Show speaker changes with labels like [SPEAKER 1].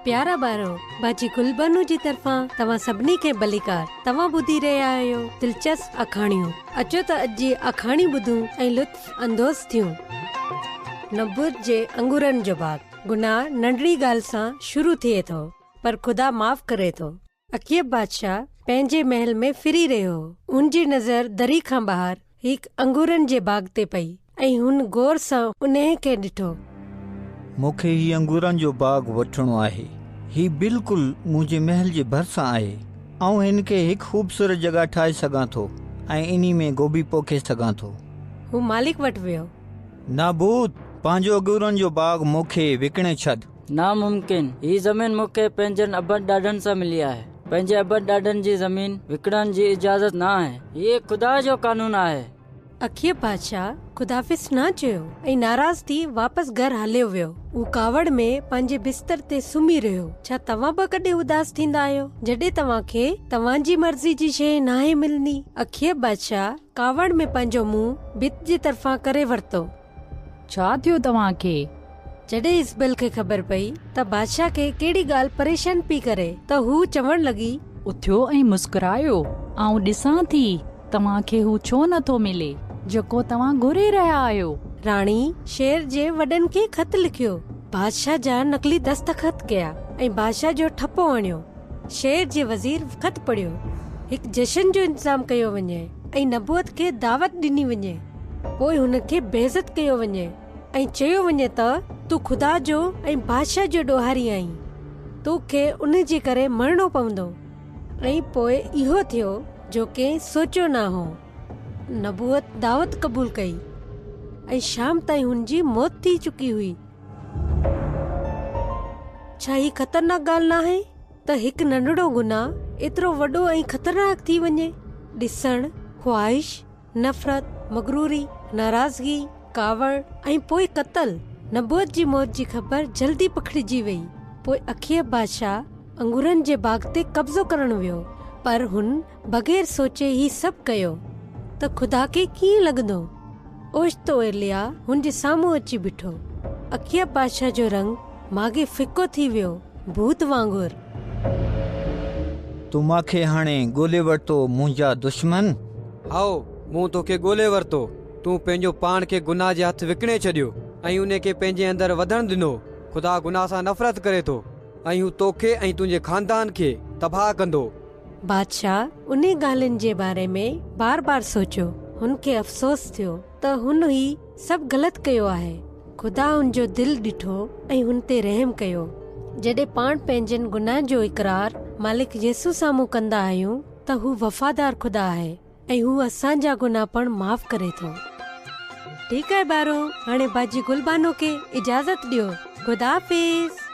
[SPEAKER 1] پيارا ٻارو، باجي گلبانو جي طرفان توهان سڀني کي ڀليڪار. توهان ٻڌي رهيا آهيو دلچسپ آکاڻيون. اچو ته اڄ جي آکاڻي ٻڌون ۽ لطف اندوز ٿيون. نبوت جي انگورن جو باغ. گناهه ننڍڙي ڳالهه سان شروع ٿئي ٿو، پر خدا معاف ڪري ٿو. اخياب بادشاهه پنهنجي محل ۾ ڦري رهيو هو. هن جي نظر دري کان ٻاهر هڪ انگورن جي باغ تي پئي ۽ هن غور سان انهيء کي ڏٺو.
[SPEAKER 2] مون کي هي انگورن جو باغ وٺڻو آهي. هي بلڪل منهنجي محل جي ڀرسان آهي. آئون هن کي هڪ خوبصورت جڳهه ٺاهي سگهان ٿو ۽ انهي ۾ گوبي پوکي سگهان ٿو.
[SPEAKER 1] هو مالڪ وٽ ويو.
[SPEAKER 2] نابوت! پنهنجو انگورن جو باغ مون کي وڪڻي ڇڏ.
[SPEAKER 3] ناممڪن! هي زمين مون کي پنهنجن ابن ڏاڏن سان ملي آهي. پنهنجي ابن ڏاڏن جي زمين وڪڻڻ جي اجازت نه آهي. هي خدا جو قانون آهي.
[SPEAKER 1] اخياب بادشاهه خداحافظ نه چيو ۽ ناراض ٿي واپس گهر هليو ويو. هو ڪاوڙ ۾ پنهنجي بستر تي سمهي رهيو. ڇا توهان به ڪڏهن اداس ٿيندا آهيو جڏهن توهان کي توهان جي مرضي جي شيء ناهي ملندي؟ اخياب بادشاهه ڪاوڙ ۾ پنهنجو منهن ڀت جي طرفان ڪري ورتو.
[SPEAKER 4] ڇا ٿيو توهان کي؟
[SPEAKER 1] جڏهن ايزبيل کي خبر پئي ته بادشاهه کي ڪهڙي ڳالهه پريشان پئي ڪري ته هوء چوڻ لڳي.
[SPEAKER 4] اٿيو ۽ مسڪرايو، آئون ڏسان ٿي توهان کي هو ڇو نه ٿو ملي، جيڪو توهان گهري رهيا آهيو.
[SPEAKER 1] راڻي شهر جي وڏن کي خط لکيو، بادشاهه جا نقلي دستخط ڪيا ۽ بادشاهه جو ٺپو هڻيو. شهر جي وزير خط پڙهيو. هڪ جشن جو انتظام ڪيو وڃي ۽ نبوت کي دعوت ڏني وڃي. پوء هن کي بيعزت ڪيو وڃي ۽ چيو وڃي ته تون خدا جو ۽ بادشاهه جو ڏوهاري آهين. تو کي ان جي ڪري مرڻو پوندو. ۽ پوء اهو ٿيو جو ڪنهن سوچيو نه هو. نبوت دعوت قبول ڪئي ۽ شام تائين هن جي موت ٿي چڪي هئي. ڇا هي خطرناڪ ڳالهه ناهي ته هڪ ننڍڙو گناهه ايترو وڏو ۽ خطرناڪ ٿي وڃي؟ ڏسڻ، خواهش، نفرت، مغروري، ناراضگي، ڪاوڙ ۽ پوء قتل. نبوت جي موت جي خبر جلدي پکڙجي وئي. پوء اخياب بادشاهه انگورن جي باغ تي قبضو ڪرڻ ويو، پر هن بغير سوچي هي سڀ ڪيو ته خدا کي ڪيئن لڳندو؟ اوچتو ايلياه هن جي سامهون اچي بيٺو. اخياب بادشاهه جو رنگ ماڳهين ڦڪو ٿي ويو، ڀوت وانگر.
[SPEAKER 2] تو مان کي هاڻي ڳولي ورتو، منهنجا دشمن!
[SPEAKER 5] هائو، مون توکي ڳولي ورتو. تون پنهنجو پاڻ کي گناهه جي هٿ وڪڻي ڇڏيو ۽ انهي کي پنهنجي اندر وڌڻ ڏنو. خدا گناهه سان نفرت ڪري ٿو ۽ هو توکي ۽ تنهنجي خاندان کي تباهه ڪندو.
[SPEAKER 1] بادشاهه انهي ڳالهين جي باري ۾ بار بار سوچيو. هن کي افسوس ٿيو ته هن هي سڀ غلط ڪيو آهي. خدا هن جو دل ڏٺو ۽ هن تي رحم ڪيو. جڏهن پاڻ پنهنجن گناهن جو اقرار مالڪ يسوع سامهون ڪندا آهيون ته هو وفادار خدا آهي ۽ هو اسان جا گناهه پڻ معاف ڪري ٿو. ٺيڪ آهي ٻارو، هاڻي باجي گلبانو کي اجازت ڏيو. خدا حافظ.